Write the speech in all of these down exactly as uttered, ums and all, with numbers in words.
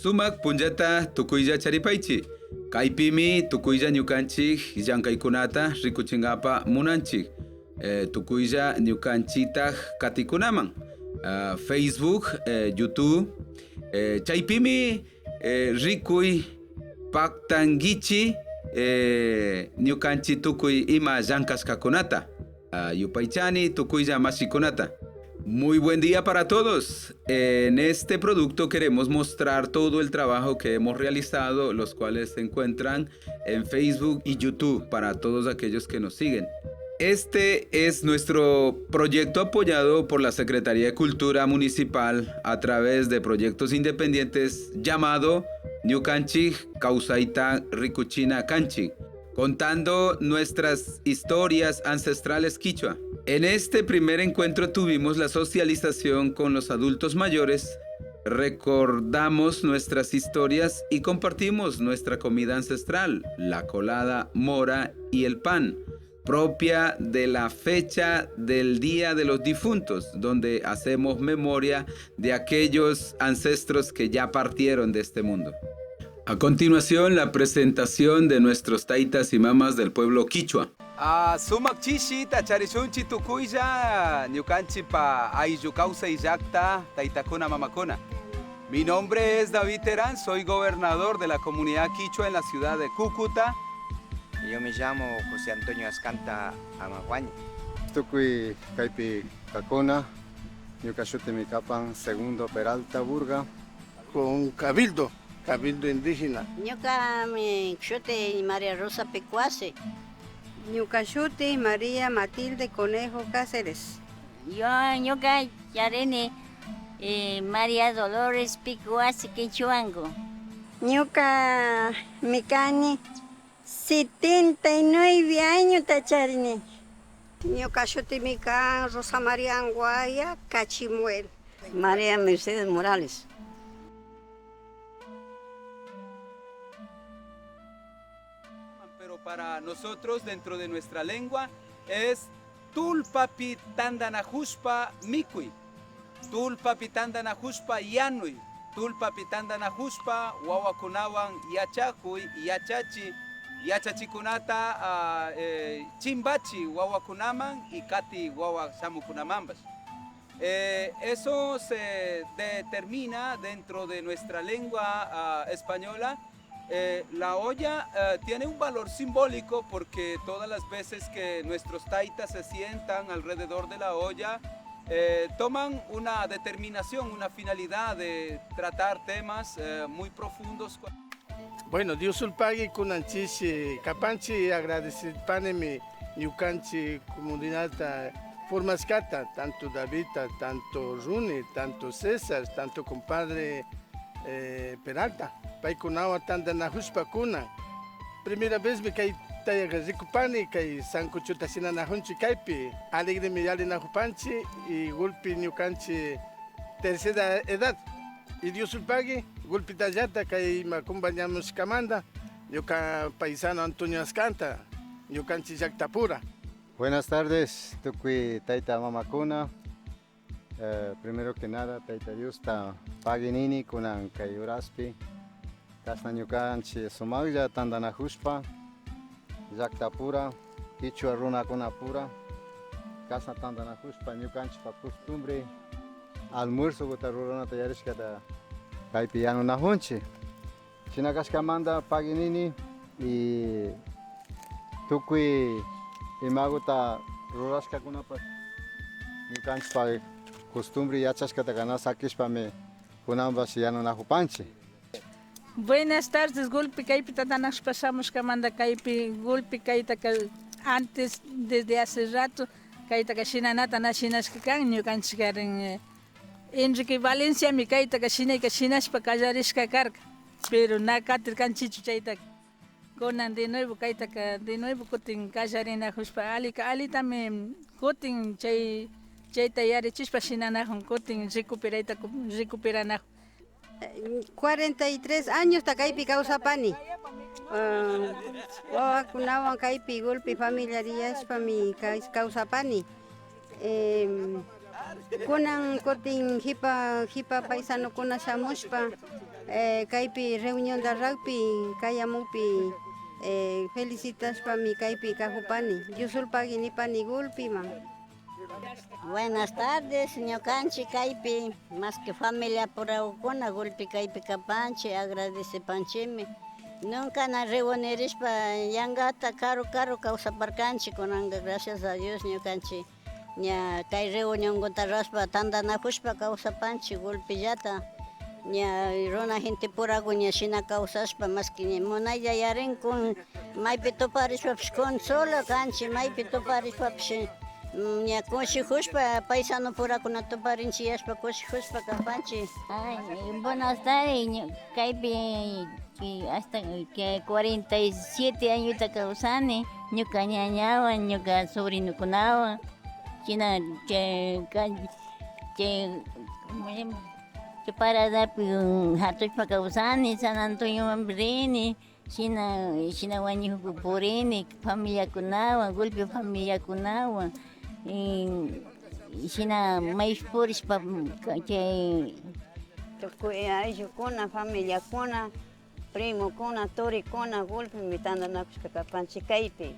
Sumak punllata tukuylla charipaychi. Kaypimi tukuylla ñukanchik llankaykunata rikuchinkapa munanchik. Eh, tukuylla ñukanchitak katikunaman, ah, Facebook, eh, YouTube, eh, chaypimi, eh, rikuy paktankichi, eh, ñukanchi tukuy ima llankashkakunata. Ah, yupaychani tukuylla mashikunata. Muy buen día para todos. En este producto queremos mostrar todo el trabajo que hemos realizado, los cuales se encuentran en Facebook y YouTube para todos aquellos que nos siguen. Este es nuestro proyecto apoyado por la Secretaría de Cultura Municipal a través de proyectos independientes llamado Ñukanchik Kawsayta Rikuchina Kanchik, contando nuestras historias ancestrales quichua. En este primer encuentro tuvimos la socialización con los adultos mayores, recordamos nuestras historias y compartimos nuestra comida ancestral, la colada mora y el pan, propia de la fecha del Día de los Difuntos, donde hacemos memoria de aquellos ancestros que ya partieron de este mundo. A continuación, la presentación de nuestros taitas y mamas del pueblo quichua. Ah, sumak chishita charishunchi tukuylla ñukanchipa ayllu kawsay llakta taitakuna mamakuna. Mi nombre es David Terán, soy gobernador de la comunidad quichua en la ciudad de Cúcuta. Yo me llamo José Antonio Ascanta Amaguaña. Tukuy kaypi kakuna, ñuka shutimi kapan Segundo Peralta Burga. Con Cabildo, Cabildo Indígena. Ñukami shuti María Rosa Picuasi. Ñuka shuti María Matilde Conejo Cáceres. Yo, ñuka charini, eh, María Dolores Picuasi kichwangu. Ñukami kani setenta y nueve añota charini. Ñuka shutimi kan Rosa María Anguaya Cachimuel. María Mercedes Morales. Pero para nosotros, dentro de nuestra lengua, es tullpapi tantanakushpa mikuy, tullpapi tantanakushpa yanuy, tullpapi tantanakushpa wawakunawan yachakuy, yachachi, yachachikunata, ah, eh, chimbachi wawakunaman y kati wawa shamukunamanpash. Eh, eso se determina dentro de nuestra lengua, ah, española. Eh, la olla, eh, tiene un valor simbólico porque todas las veces que nuestros taitas se sientan alrededor de la olla, eh, toman una determinación, una finalidad de tratar temas, eh, muy profundos. Bueno, Dios ulpagui kunanchishi kapanchi, agradecipanimi ñukanchi comunidadta formashkata, tanto Davidta, tanto Runi, tanto César, tanto compadre, eh, Peralta. Paykunawan tantanakushpa kunan primera vezmi kayta rikupani, kay sankuchuta shinanakunchi kaypi, alegremi yalinakupanchi y gulpi ñukanchi tercera edad. Y Dios ulpagui, gulpitallata kay ima compañamushkamanta, ñuka paisano Antonio Ascanta, ñukanchi llaktapura. Buenas tardes, tukuy tayta mamakuna. Eh, primero que nada, Tayta Diosta pagui nini kunan kay horaspi. Kashna ñukanchi sumaklla tantanakushpa, llaktapura, kichwa runakunapura, kashna tantanakushpa ñukanchipa costumbre almuerzokuta ruranata yarishkata kaypi yanunakunchi. Shina kashkamanta pagui nini y tukuy imakuta rurashkakunapash ñukanchipa costumbre yachashkataka na sakishpami kunanpash yanunakupanchi. Buenas tardes, gulpi kaypi tantanakushpa shamushkamanta kaypi gulpi kaytaka antes, desde hace rato, kaytaka shinanata na shinashka kan, ñukanchikarin, eh, Enrique Valenciami kaytaka shinayka shinashpa kallarishka karka, pero na katirkanchichu chaytaka. Kunan de nuevo kaytaka de nuevo kutin kallarinakushpa alika, alitami kutin chay, chayta yarichishpa shinanakun kutin recuperayta, recuperanakun. Cuarenta y tres añosta kaypi kawsapani. Ah, wawakunawan kaypi gulpi familiariyashpami kay-, kawsapani. Em, kunan kutin kipa, kipa paisanokuna shamushpa, Eh, kaypi reuniondarakpi kayamukpi, eh, felicitashpami kaypi kajupani, Diosolpagui nipani gulpiman. Buenas tardes, ñukanchik kaypi, maski familia purakuna gulpi kaypi kapanchik, agradecepanchikmi. Nunca na reunirishpa yankata karu karu kawsaparkanchik, kunanka gracias a Dios ñukanchik ña kay reunionkuta rurashpa tantanakushpa kawsapanchik gulpillata. Ña runa gente puraku ña shina kawsashpa, maski ña munaylla yarin kun, maypi tuparishpapish consuelo kanchik, maypi tuparishpapish, mm, ña kushikushpa paisano purakuna tuparinchik yashpa kushikushpa kapanchik. Ay, buenas tardes, ña kaypi, eh, hasta, eh, cuarenta y siete añota kawsani, ñuka ñañawan, ñuka sobrinokunawan. Shina chay, chay, chay paradapi, mm, jatushpa kawsani, San Antoniomanpi rini, shina, shina wañukpi purini, familiakunawan, gulpi familiakunawan, y shina maypi purishpa, mm, chay. Tukuy ayllukuna, familiakuna, primokuna, turikuna, gulpimi tantanakushka kapanchik kaypi.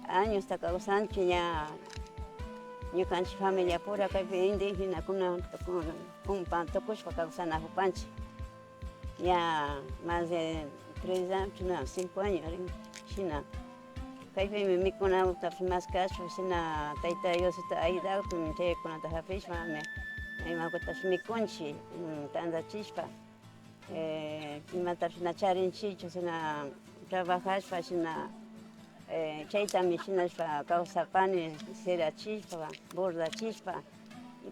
Añosta kawsanchik ña, ñukanchik familiapura kaypi indigenokunata kumpa tukushpa kawsanakupanchik. Ña más de tres años, no, cinco años rin, shina. Kaypimi mikunatapish maskashpa, shina Tayta Diosita ayudakpimi chaykunata japishpa, imakutapish mikunchik, mm, tantachishpa. Eh, imatapish na charinchikchu, shina trabajashpa, shina, eh, chaytami shinashpa kawsapani, sirachishpa, bordachishpa,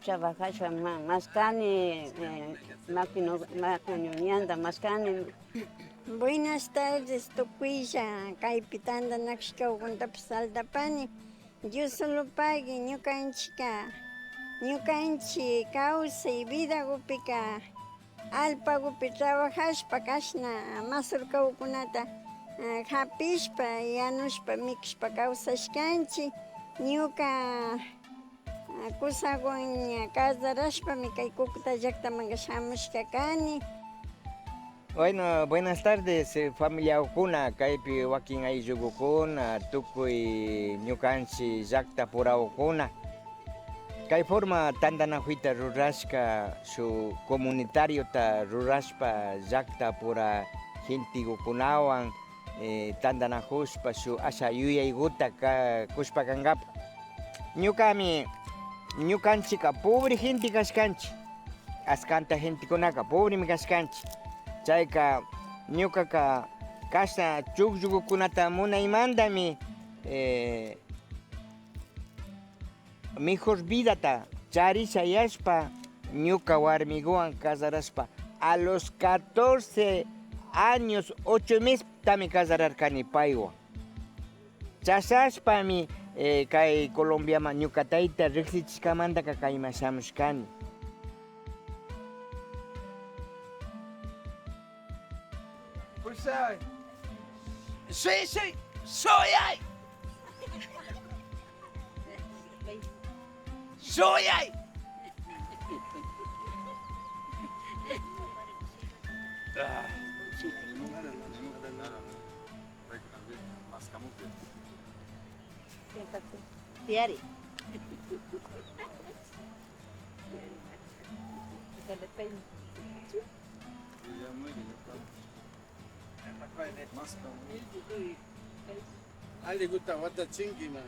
trabajashpa, ma-, maskani, eh, maquino-, maquinoniyanta maskani. Buenas tardes, tukuylla, kaypi tantanakushkakunatapish saldapani. Dios solo pagui, ñukanchikka, ñukanchik kawsay vidakupika, allpakupi trabajashpa kashna mazorcakunata, eh, japishpa, yanushpa, mikushpa kawsashkanchik. Ñuka, eh, kusawan ña casarashpami kay Cúcuta llaktamanka shamushka kani. Bueno, buenas tardes, eh, familiakuna, kaypi wakin ayllukuna, tukuy ñukanchik llakta purakuna. Kay forma tantanakuyta rurashka, shuk comunitariota rurashpa, llakta pura gentekukunawan, eh, tantanakushpa, shuk asha yuyaykuta ka-, kushpa kankapak. Ñukami, ñukanchikka pobre gente kashkanchik, ashkanta gentekunaka pobremi kashkanchik. Chayka, ñukaka kashna chukllukunata munaymantami, eh, mejor vidata charisha yashpa, ñuka warmikuwan casarashpa, a los catorce años, ocho mestami casararkani paywan. Chashashpami, eh, kay Colombiaman ñuka tayta riksichishkamantaka kayman shamushkani. Pulsay. Shuy, shuy, shuyay. Shuyay. Ah. Tiyari. Allikuta watachinki, ima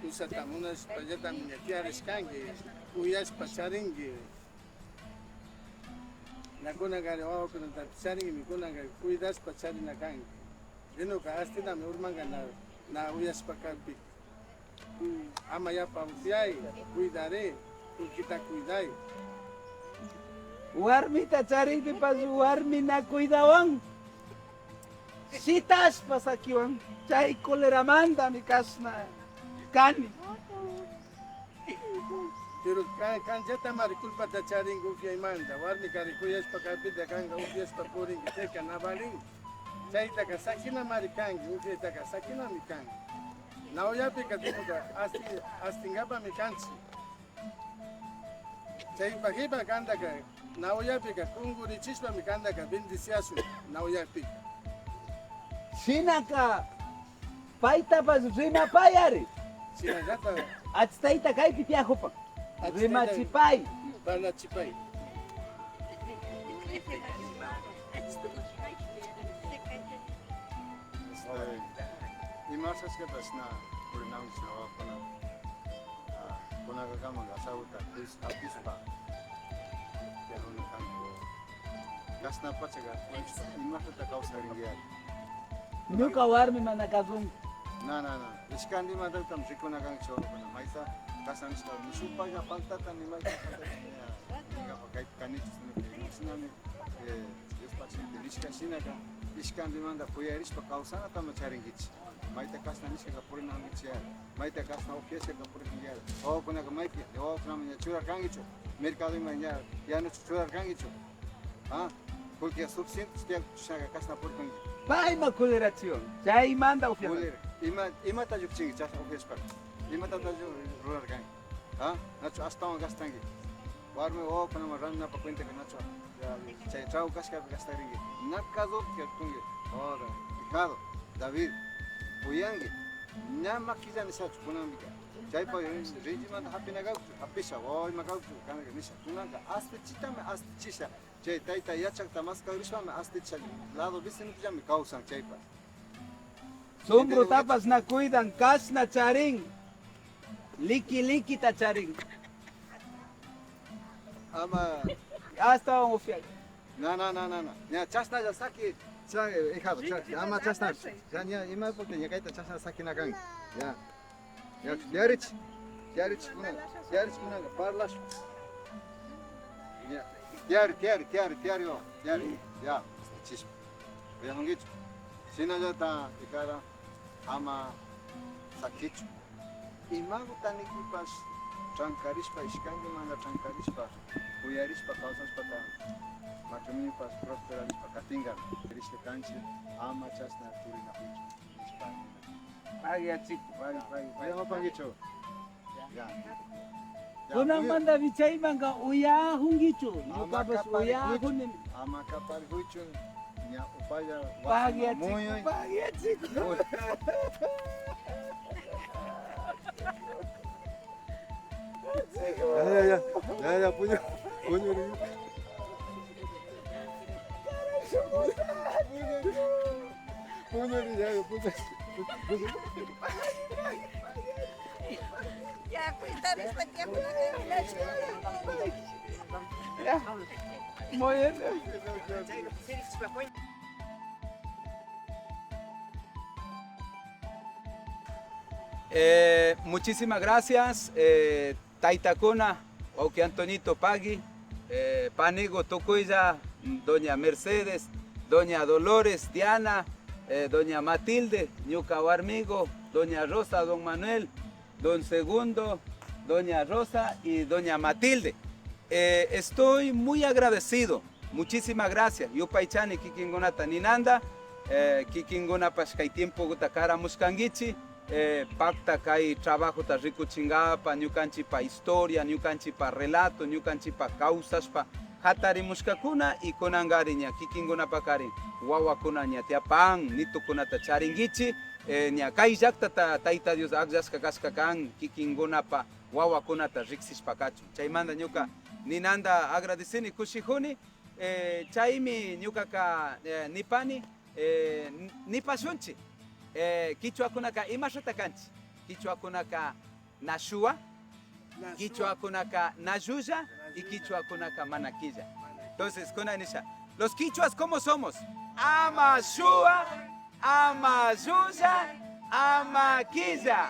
kusata munashpallatami ña tiyarishkanki, kuyashpa charinki. Ña kunankarin wawakunatapish charinkimi, kunanka cuidashpa charina kanki. Vinoka astinami urmanka na, na uyashpa kakpi. Ama yapa upiay, cuidaré, kullkita cuiday. Warmita charikpipash warmi na cuidawan. Shitashpa sakiwan, chay coleramantami kashna kani. Pero ka-, kanllatamari culpata charinki upiaymanta. Warmikari kuyashpa kakpita kanka upiashpa purinki, chayka na valin. Chaytaka sakinamari kanki, upiaytaka sakinami kanki. Na uyapika timuta asti-, astinkapami kanchik. Chaypa jipa kantaka Na uyakpika kungurichishpami kantaka bendiciashun, na uyakpika. Shinaka paytapash rimapay ari. Shinallata. Achitayta kaypi tiyakupan. Achitayta. Rimachipay. Parlachipay. Ima shashkatash na purinakushna wawakuna. Ah, kunakakaman asaguta hapishpa yaruna kanku. Kashna pachaka imashata kawsarinki ari. Ñuka warmi mana kazun. Na, na, na. Ishkantimantami rikuna kankichu wawakuna. Mayta kashna nishpa, ni shukpaka faltata, ni mayta faltata, ña, ñukapak kaypi kanichu, sino que imashinami, eh, Diospak shimita nishka shinaka, ishkantimanta kuyarishpa kawsanatami charinkichik. Mayta kashna nishkaka purinankichik ari. Mayta kashna upiashkaka purinankichik ari. Wawakunaka maypi, wawakunaman ña churarkankichu. Mercadoman ña yanuchu churarkankichu. Ah, porque suficiente tiyakushaka kashna purikunki. Payma colerachun, chaymanta upiana. Cólera. Ima, imata llukchinki chashna upiashpaka? Imatata llu-, rurarkanki? Ah, nachu ashtawan gastanki? Warmi wawakunaman rantinapa cuentaka nachu, ya, chay trago kashkapi gastarinki? Na caduca kunki. Ahora, hijado, David, kuyanki. Ña makilla nishachu kunanpika. Chaypa rinchimanta hapina kawchu, hapisha, wawa ima kawchu, kanaka nisha. Kunanka astichitami astichisha. Chay tayta yachakta maskagrishpami astichisha. Lado vecinopillami kawsan chaypa. Sunkrutapash na cuidan, kashna charin. Liki likita charin. Ama. Ashtawan upian. Na, na, na, na, na. Ña, chashnalla saki, cha-, hijado, cha-, ama chashna. Ya, ña, ima, porque ña kayta chashna sakina kan. Ya. Ya, tiyarichi. Tiyarichi kunanka. Tiyarichi kunanka. Parlash. Ya. Tiyari, tiyari, tiyari, tiyari, oh, tiyari. Ya. Chishpa. Uyakunkichu. Shinallata, ikara, ama sakichu. Imaguta nikipash trankarishpa, ishkantimanta trankarishpa, kuyarishpa kawsashpata, matrimoniopash prosperarishpa katinka. Rishka kanchi, ama chashna purinakuychu, nishpa. Pagui achiku, pagui, pagui, pagui. Uyamapankichu? Ya. Ya, kunanmanta uya- chaymanka uyakunkichu, ñukapash uyakuni. Ama kaparikuychu, ña upalla. Pagui achiku, muyuy. Pagui achiku. Uy. Ya, ya, ya. Ya, ya, puñu. Puñu. Puñu, ya, ya, puñu. Ya, cuenta, después tiempo. Ya. Muy bien. Eh, muchísimas gracias, eh, taytakuna, wawki Antoñito pagui, eh, panigu tukuylla, doña Mercedes, doña Dolores, Diana, eh, doña Matilde, ñuka warmigu, doña Rosa, don Manuel, don Segundo, doña Rosa y doña Matilde. Eh, estoy muy agradecido. Muchísimas gracias. Yupaychani kikinkunata ninanta, eh, kikinkunapash kay tiempoguta karamushkankichi, eh, pakta kay trabajota rikuchinkapa, ñukanchipa historia, ñukanchipa relato, ñukanchipa kawsashpa hatarimushkakuna y kunankari ña kikinkunapakari wawakuna ña tiyapan, nitokunata charinkichi, eh, ña kay llaktata Tayta Dios akllashka kashka kan kikinkunapa wawakunata riksishpa kachun. Chaymanta ñuka ninanta agradecini, kushikuni, eh, chaymi ñukaka, eh, nipani, eh, n-, nipashunchi, eh, kichwakunaka imashata kanchi, kichwakunaka na shuwa, kichwakunaka na llulla y kichwakunaka mana killa. Entonces, kuna nisha, los quichuas, ¿cómo somos? Ama shuwa, ama llulla, ama killa.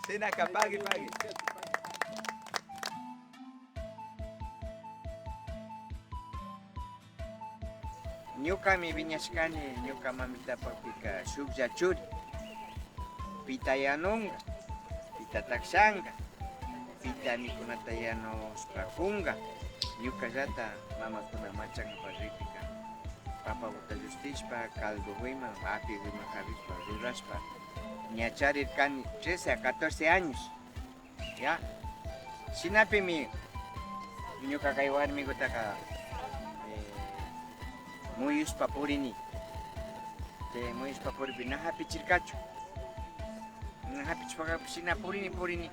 Shinaka pagui, pagui. Ñukami wiñashkani ñuka mamitapakpika shuklla churi. Pita yanunka, pita takshanka, pita mikunata yanushpa kunka. Ñukallata mamakuna machankapak rikpika papaguta llustishpa, caldo ima, api ima karishpa rurashpa ña charirkani trece a catorce años. Ya. Shinapimi Ñuka kay warmikutaka, eh, muyushpa purini. Chay muyushpa puripi na hapichirkachu. Na hapichishpaka shina purini, purini.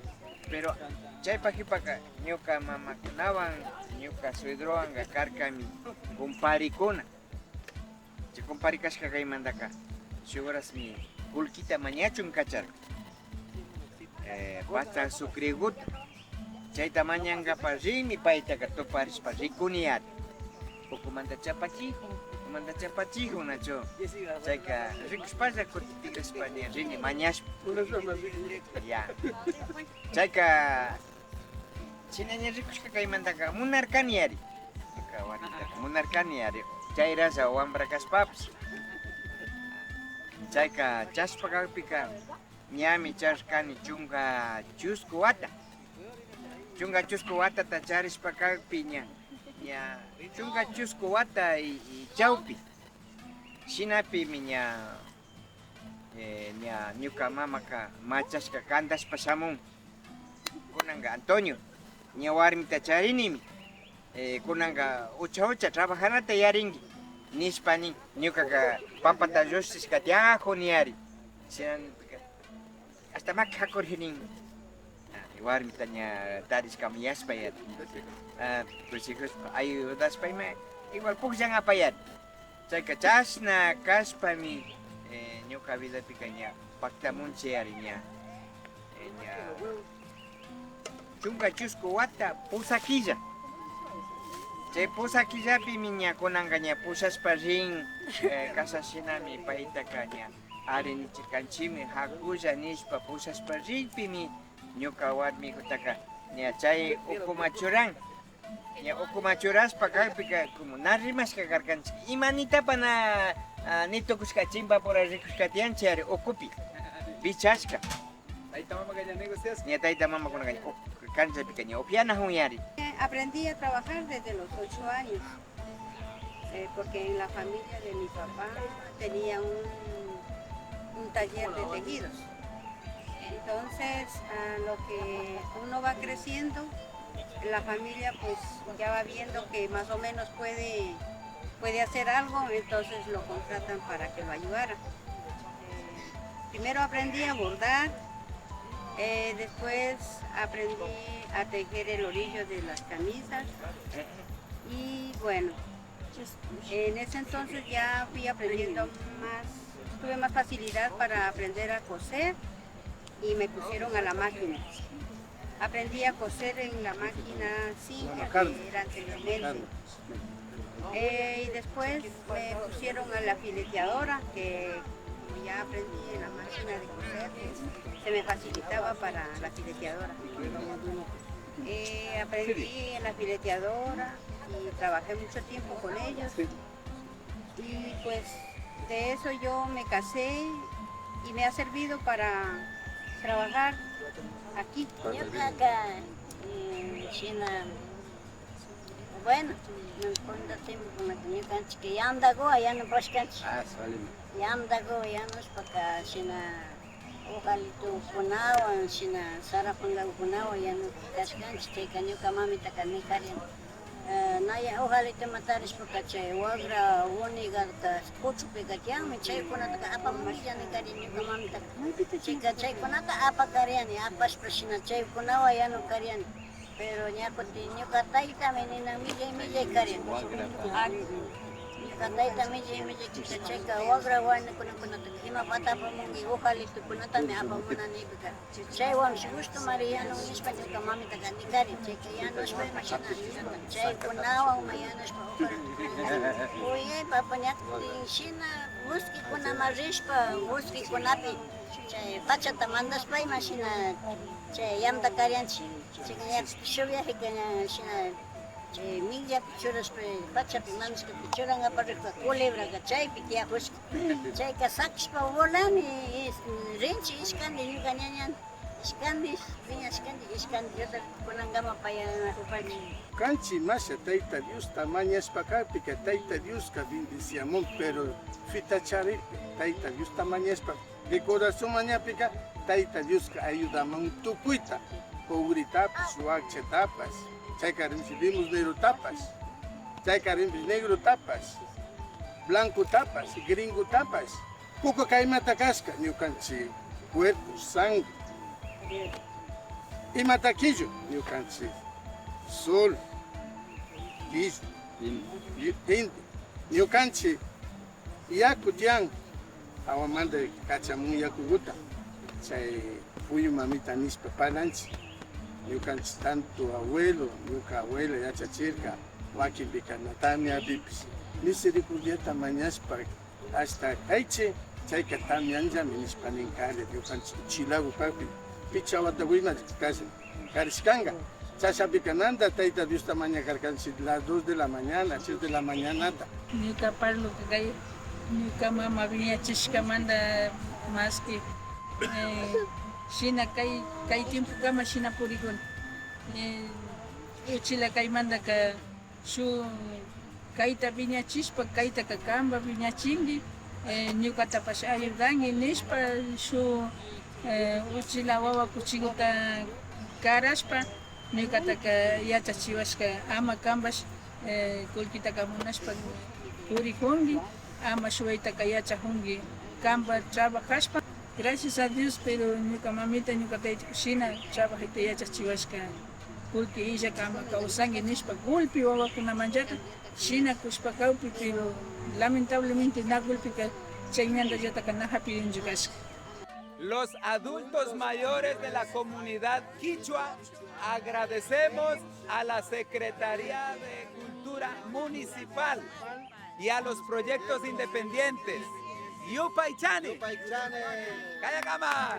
Pero chaypa kipaka ñuka mamakunawan, ñuka suegrowanka karkami kumparikuna. Chay kumpari kashka kaymantaka shuk horasmi kullkita mañachun kacharka. Eh, pasta sukriguta. Chayta mañankapa rini paytaka tuparishpa rikuni ari. Ukumanta chapachikun, ukumanta chapachikun nachu. Chayka rikushpalla kutin tikrashpa ña rini mañashpa. Ya. Chayka shina ña rikushka kaymantaka munarkani ari. Ñuka warmitaka munarkani ari. Chayralla wambra kashpapash. Chayka chashpa kakpika ñami charishkani chunka chusku wata. Chunka chusku watata charishpa kakpi ña, ña chunka chusku wata y, y chawpi. Shinapimi ña, eh, ña ñuka mamaka machashka kantashpa shamun. Kunanka Antonio, ña warmita charinimi. Eh, kunanka ucha ucha trabajanata yarinki, nishpa nin. Ñukaka papata llukshishka tiyakuni ari. Shinapika hasta maki hakurji nin. Ah, warmita ña tarishkaman yashpa yari. Ah, kushikushpa ayudashpa ima igual pukllan apayari. Chayka chashna kashpami, eh, ñuka vidapika ña paktamunchik ari ña. Eh, ña chunka chusku wata pusa killa. Chay pusa killapimi ña kunanka ña pushashpa rin, eh, kasha shinami paytaka ña ari nichirkanchikmi, hakulla nishpa pushashpa rikpimi ñuka warmikutaka ña chay ukuma churan. Ña ukuma churashpa kakpika como na rimashka karkanchik, imanitapa na, ah, ni tukushka chimpapura rikushka tiyanchik ari ukupi pichashka. Tayta mamaka ña negocias. Ña tayta mamakunaka ña uk-, kanchapika ña upianajun yari. Aprendí a trabajar desde los ocho años, eh, porque en la familia de mi papá tenía un, un taller de tejidos. Entonces, a lo que uno va creciendo, la familia pues ya va viendo que más o menos puede, puede hacer algo, entonces lo contratan para que lo ayudara. Eh, primero aprendí a bordar, eh, después aprendí a tejer el orillo de las camisas y bueno, en ese entonces ya fui aprendiendo más, tuve más facilidad para aprender a coser y me pusieron a la máquina. Aprendí a coser en la máquina Singer, que era anteriormente. Eh, y después me pusieron a la fileteadora, que como ya aprendí en la máquina de coser, pues, se me facilitaba para la fileteadora. Eh, aprendí en la fileteadora y trabajé mucho tiempo con ellos. Y pues de eso yo me casé y me ha servido para trabajar aquí. Ñukaka, eh, shina, bueno, kunan punta tiempokunaka ñukanchikka yandaguwan yanupashkanchik. Yandaguwan yanushpaka shina ojalitokunawan, shina sarapankakunawan yanukashkanchik. Chayka ñuka mamitaka nikarin, eh, na ya-, ojalitoman tarishpaka chay wakra unigata kuchupika tiyanmi, chaykunataka apamunkichik nikarin ñuka mamitaka. Chayka chaykunata apakariani, apashpa shina chaykunawan yanukariani. Pero ña kutin ñuka taytami ninan millay millay karin. Ñuka tayta millay millay kika chayka wakra warmikunakunataka ima pata apamunki, ojalitokunatami apamuna nikpika. Chaywanpish gusto Mariano nishpa ñuka mamitaka nikarin. Chayka yanushpa imashina chaykunawanmi yanushpa ojalitokunata. Uyay papa ña kutin shina muskikunaman rishpa muskikunapi chay pachata mandashpa imashina chay yamta karianchik. Chayka ña shuk viajeka ña shina chay mikllapi churashpa pachapi mandashkapi churankapa rikpa culebraka chaypi tiyakushka. Chayka sakishpa volani, rinchik ishkanti ñuka ñaña. Ishkanti, wiñashkanti, ishkanti, Dioslla kunankama payanakupanchik. Kanchik masha Tayta Diosta mañashpa kakpika Tayta Dioska bendiciamun, pero fitacharipi Tayta Diosta mañashpa de corazón mañapika Tayta Dioska ayudaman tukuyta, pobretapash, wakchatapash. Chayka rinchik limosnerotapash, chayka rinchik negrotapash, blancotapash, gringotapash. Puka kaymata kashka, ñukanchik cuerpo, sangre. Imata killu, ñukanchik sol, killu, inti. Ñukanchik yaku tiyan, hawamanta kachamun yakuguta, chay puyu mamita nishpa parlanchik. Ñukanchik tanto abuelo, ñuka abuela yachachirka, wakinpika na tamiapipish misericordiata mañashpa, ashta kaychik, chayka tamianllami nishpa nin kari, ñukanchik chilagu kakpi pichka wata wiña kashka. Karishkanga. Chashapika nanda Tayta Diosta mañakarkanchik las dos de la mañana, tres de la mañanata. Ñuka parloka kay, ñuka mama wiñachishkamanta maski, eh, shina kay, kay tiempokama shina purikuni. Eh, uchila kaymantaka shuk kayta wiñachishpa, kaytaka kanpa wiñachinki, eh, ñukatapash ayudanki nishpa, shuk, eh, uchila wawa kuchiguta karashpa, ñukataka yachachiwashka, ama kanpash, eh, kullkitaka munashpa purikunki, ama shuwaytaka yachajunki, kanpa trabajashpa. Gracias a Dios, pero ñuka mamita, ñuka taytaka shina trabajayta yachachiwashka. Kullki illakama kawsanki nishpa, gulpi wawakunamanllata shina kushpa kawpi, pero lamentablemente na gulpika chay ñandallataka na japirunchu kashka. Los adultos mayores de la comunidad quichua agradecemos a la Secretaría de Cultura Municipal y a los proyectos independientes. Yupaychani. Yupaychani. Kayakama.